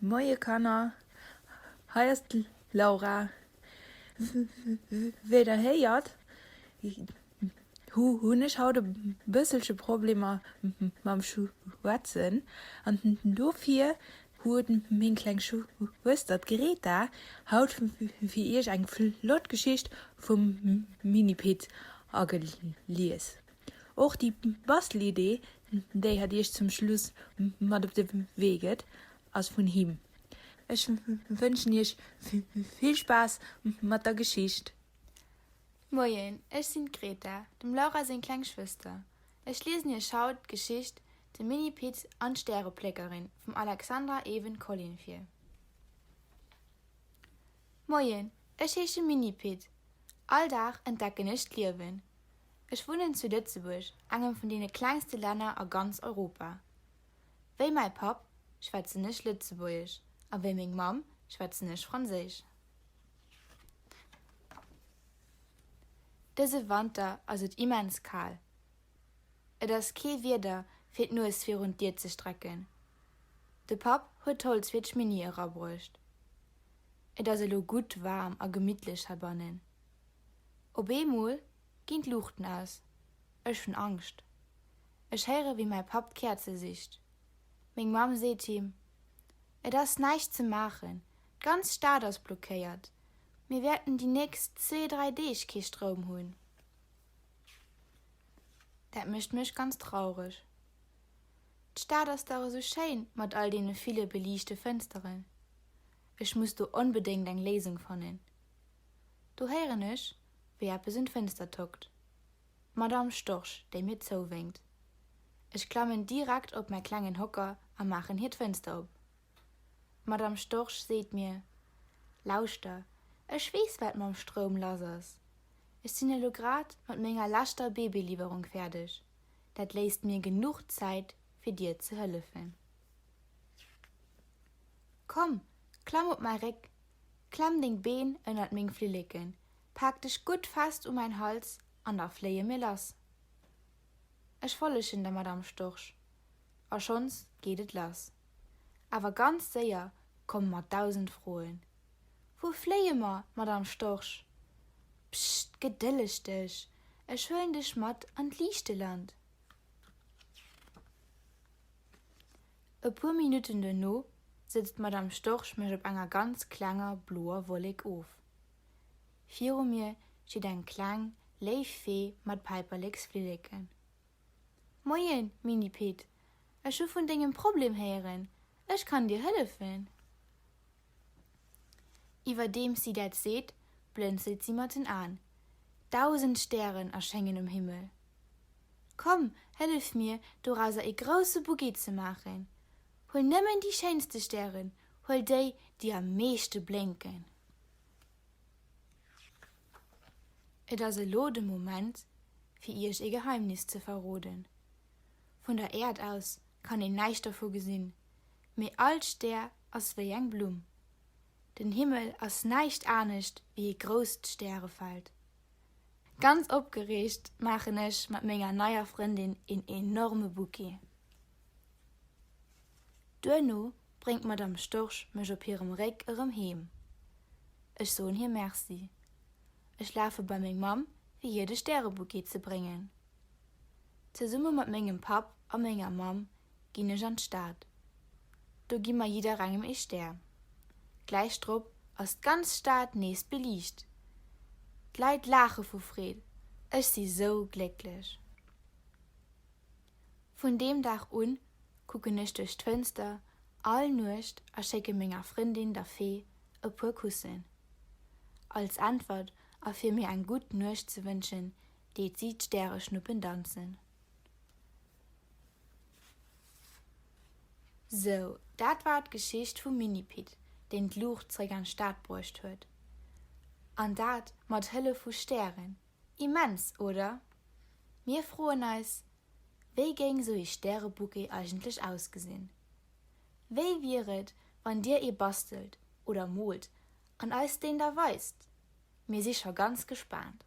Moie Kanner, hei ass d'Laura. Wéi der héiert, hunn ech haut e bësselche Problemer mam Schwätzen an dofir huet meng kleng Schwëster, d'Greta, haut fir iech eng flott Geschicht vum Mini-Pit agelies. Och déi Bastelidee, déi hatt iech zum Schluss mat op de Wee gëtt, ass vun him. Ech wënschen iech vill Spaass mat der Geschicht. Moien, ech sinn d'Greta, dem Laura seng kleng Schwëster. Ech liesen iech haut d'Geschicht De Mini-Pit an d'Stärepléckerin vum Alexandra Even-Collin vir. Moien, ech heesche Mini-Pit. All Dag entdecken ech d'Liewen. Ech wunnen zu Lëtzebuerg, engem vun deene klengste Länner a ganz Europa. Wéi mäi Papp schwätzen ech Lëtzebuergesch a wéi meng Mamm schwätzen ech Franséisch. Dëse Wanter ass et immens kal. Et ass kee Wieder fir d'Nues virun d'Dier ze strecken. De Papp huet d'Holz fir d'Schminni erabruecht. Et ass elo gutt waarm a gemittlech heibannen. Op eemol ginn d'Luuchten aus. Ech hunn Angscht. Ech héiere wéi mäi Papp d'Käerze sicht. Meng Mamm seet him, Et ass näischt ze maachen, d'ganz Stad ass blockéiert. Mir wäerten déi nächst zwee, dräi Deeg kee Stroum hunn. Dat mécht mech ganz traureg. D'Stad ass dach esou schéin mat all deene ville beliichte Fënsteren. Ech muss do onbedéngt eng Léisung fannen. Do héieren ech, wéi eppes un d'Fënster tockt. D'Madame Storch, déi mir zouwénkt. Ech klammen direkt op mäi klengen Hocker a maachen hir d'Fënster op. D'Madame Storch seet mir, Lauschter, ech weess, wat mam Stroum lass ass. Ech sinn elo grad mat menger leschter Babyliwwerung fäerdeg. Dat léisst mir genuch Zäit, fir dir ze hëllefen. Komm, klamm op mäi Réck, Klemm deng Been ënnert meng Flilleken, pak dech gutt fest u mäin Hals an da fléie mir lass. Ech follegen der Madame Storch a schonns geet et lass. Awer ganz séier komme mer dausend Froen, Wou fléie mer, Madame Storch? Pscht, gedëlleg dech, ech huelen dech mat an d'Liichteland. E puer Minutten duerno sëtzt d'Madame Storch mech op enger ganz klenger bloer Wollek of. Viru mir steet eng kleng, léif Fee mat Päiperleksflilleken. Moien, Mini-Pit, ech hu vun dengem Problem héieren, ech kann dir hëllefen. Iwwerdeems si dat seet, blënzelt si mat den Aen. Dausend Stären erschéngen um Himmel. Komm, hëllef mir, dorauser ee grousse Bouquet ze maachen. Huel nëmmen déi schéinste Stären, huel déi, déi am meeschte blénken. Et ass elo de Moment, fir iech ee Geheimnis ze verroden. Vun der Äerd aus kann een näischt dervu gesinn, mee all Stär ass wéi eng Blumm. Den Himmel ass näischt anescht wéi ee grousst Stärefeld. Ganz opgereegt maachen ech mat menger neier Frëndin een enorme Bouquet. Duerno bréngt d'Madame Storch mech op hirem Réck erëm heem. Ech soen hir Merci. Ech lafe bei meng Mamm fir hir de Stärebouquet ze bréngen. Zesumme mat mengem Papp a menger Mamm ginn ech an d'Stad. Do gi mer jidderengem ee Stär. Gläich drop ass d'ganz Stad nees beliicht. D'Leit laache vu Freed. Ech si sou glécklech. Vun deem Dag un kucken ech duerch d'Fënster all Nuecht a schécke menger Frëndin, der Fee, e puer Kussen. Als Äntwert a fir mir eng gutt Nuecht ze wënschen, deet si d'Stäreschnuppen danzen. Sou, dat war d'Geschicht vum Mini-Pit, deen d'Luucht zréck an d'Stad bruecht huet. An dat mat Hëllef vu Stären. Immens, oder? Mir froen eis, Wéi géing sou ee Stärebouquet eigentlech ausgesinn? Wéi wier et, wann dir ee bastelt oder moolt an eis deen da weist? Mir si scho ganz gespaant!